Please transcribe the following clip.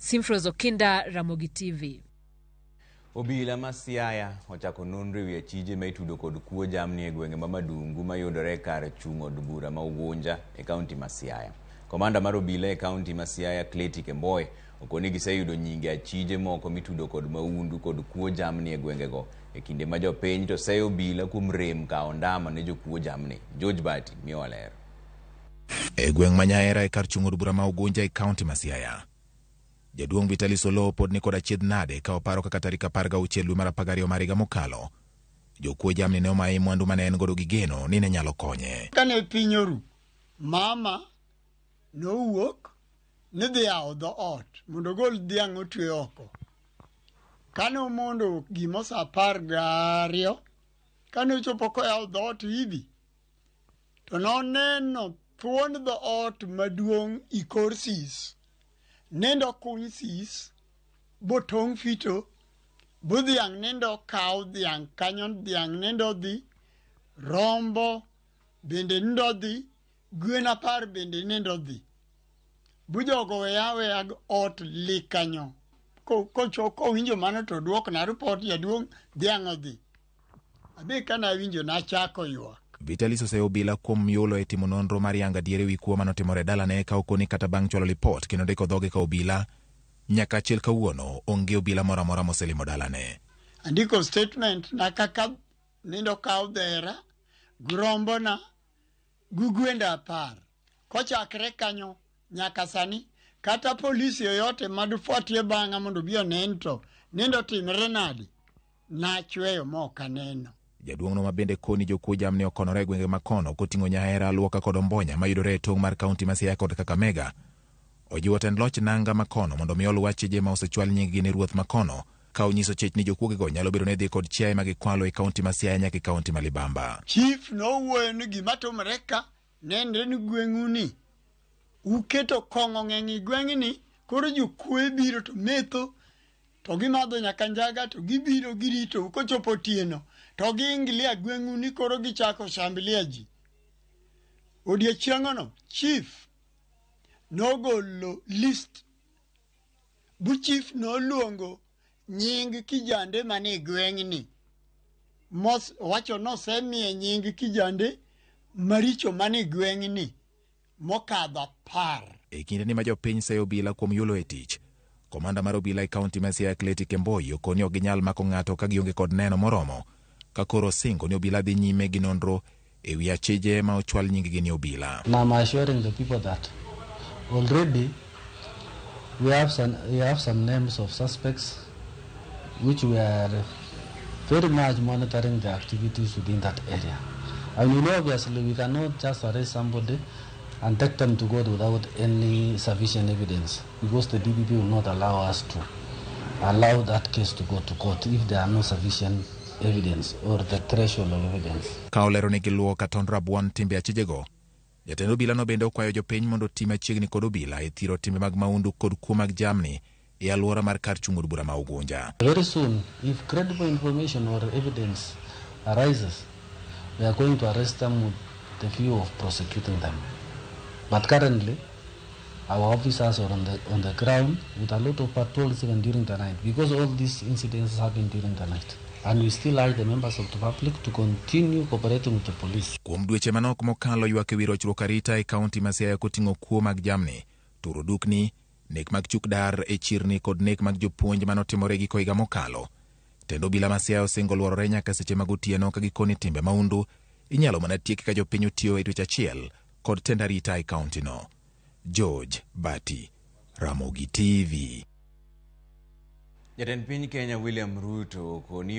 Simfros Okinda, Ramogi TV. Obila ma Siaya ochako nonro ewi achije ma itudo kod kuo jamni e gwenge ma Madungu mayudore e kar chung' od bura ma Ugunja e kaunti ma Siaya. Komanda mar obila e kaunti ma Siaya Kleti Kemboi okoni giseyudo nyinge achije moko mitudo kod maundu kod kuo jamni e gwengego e kinde ma jopiny to seyo obila kuom rem kawo ndama ne jokuo jamni. George Bati miyowa ler. E gweng' ma Nyaera e kar chung' od bura ma Ugunja e kaunti ma Siaya. Jaduong' Vitalis Oloo pod ni kod achiedh nade ka oparo kaka tarik 16 dwe mar 12 mar higa mokalo jokuo jamni ne omaye mwandu mane en godo gi geno ni ne nyalo konye. Kane piny oru, mama nowuok ni dhi yawo dhoot mondo ogol dhiang' otwe oko. Kane omondo gimo sa 12, kane ochopo koyawo dhoot hivi, to noneno thuon dhoot maduong' i kor sis. Nindo kuny sis, botong' fito, bu dhiang' nindo kaw dhiang' kanyo dhiang' nindo dhi, rombo bende nindo dhi, gwen 10 bende nindo dhi. Bu jogo weya aweya ot li kanyo. Kowinjo mano to duokna ripot jaduong' dhiang' odhi. Abe kane awinjo nachako ywak. Vitalis oseyo obila kuom yulo e timo nonro mar yango adier ewi kuo manotimore e dalane ka okoni kata bang' chwalo lipot kendo ndiko dhoge ka obila nyaka achiel kawuono onge obila moro amora moselimo dalane. Andiko statement na kaka nindo kaw dhera, grombona, gi gwenda 10. Kochakre kanyo nyaka sani kata polisi yoyote madufuatie bang'a mondo obi onen to nindo timre nade, nachweyo mok aneno. Jaduong'no ma bende koni jokuo jamni okonore e gwenge makono koting'o Nyahera, Luoka kod Ombonya mayudore e tong' mar kaunti ma Siaya kod Kakamega. Ojiwo tend loch nanga makono mondo mi oluw achije ma osechwal nying-gi ne ruoth makono ka onyiso chich ni jokuogego nyalo bedo ni dhi kod chiaye ma gikwalo e kaunti ma Siaya nyaka e kaunti ma Libamba. Chief nowuoyo ni gima timore ka nenre ni gweng'u ni uketo kong'o ng'eny e gweng'ni, koro jokuoye biro to metho to gimadho nyaka njaga to gibiro girito kochopo otieno to giingilia gweng'u ni koro gichako shambulia ji. Odiechieng'no chief nogolo list bu chief noluongo nying kijande manie gweng'ni. Mos wacho nosemiye nying kijande maricho manie gweng'ni mokadho 10. E kinde ni ma jopiny seyo obila kuom yulo e tich, komanda mar obila e kaunti ma Siaya Kleti Kemboi okoni ok ginyal mako ng'ato ka gionge kod neno moromo, ka koro osingo ni obila dhi nyime gi nonro e wi achije ma ochwal nying-gi ni obila. And I'm assuring the people that already we have some names of suspects which we are very much monitoring the activities within that area. And obviously we cannot just arrest somebody and take them to court without any sufficient evidence, because the DPP will not allow us to allow that case to go to court if there are no sufficient evidence or the threshold of evidence. Ka olero ni giluwo ka tond rabuon timbe achijego, jatend obila no bende okwayo jopiny mondo oti machiegni kod obila e thiro timbe mag maundu kod kuo mag jamni e alwora mar kar chung' od bura ma Ugunja. Very soon, if credible information or evidence arises, we are going to arrest them with the view of prosecuting them. But currently, our officers are on the ground with a lot of patrols even during the night, because all these incidents happen during the night. And we still urge the members of the public to continue cooperating with the police. Kuom dweche manok mokalo ywak ewi rochruok arita e kaunti ma Siaya koting'o kuo mag jamni, turo dukni, nek mag chuk dar e chirni kod nek mag jopuonj manotimore giko higa mokalo. Tend obila ma Siaya osingo luorore nyaka seche mag otieno ka gikoni timbe maundu inyalo mana tieki ka jopiny otiyo e dweche achiel kod tend arita e kaunti no. George Bati, Ramogi TV. Jatend piny Kenya William Ruto okoni